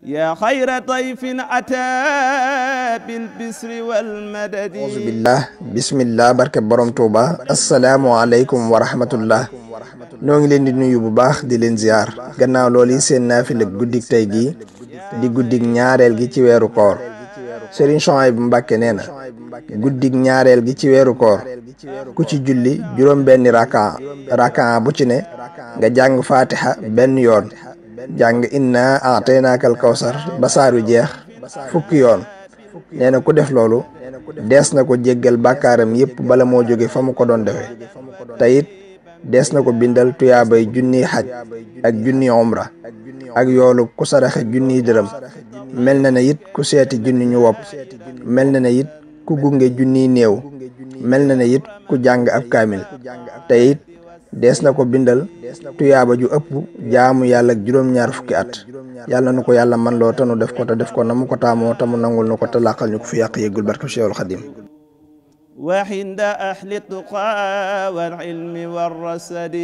يا خير ضيف أتى بالبسر والمدد auzu billah bismillah barke borom Touba assalaamu aleykum wa rahmatullah noo ngi leen di nuyu bu baax di leen ziar gannaaw loolu yi seen naafila guddik tey gii di guddik ñaareel gi ci weeru koor Serigne Souhaïbou Mbacké nee na guddik ñaareel gi ci weeru koor ku ci julli juróom benni rakaa bu ci ne nga jàng fatiha benn yoon jàng inna a'taynaakal kawsar ba saar wi jeex fukki yoon nee na ku def loolu dees na ko jéggal bàkkaaram yépp bala moo jóge fa mu ko doon defee te it dees na ko bindal tuyaabay junniy xaj ak junniy umra ak yoolu ku saraxe junniy dërëm mel na ne it ku seeti junni ñu wopp mel na ne it ku gunge junniy néew mel na ne it ku jàng ab kaamil te it dees na ko bindal tuyaaba ju ëpp jaamu yàlla ak juróom-ñaar fukki at yàlla na ko yàlla man loo tanu def ko te def ko na mu ko taamoo te mu nangul na ko te làqal ñu ko fi yàq yëggul barke Cheikhul Khadim وعند أهل التقى والعلم والرسد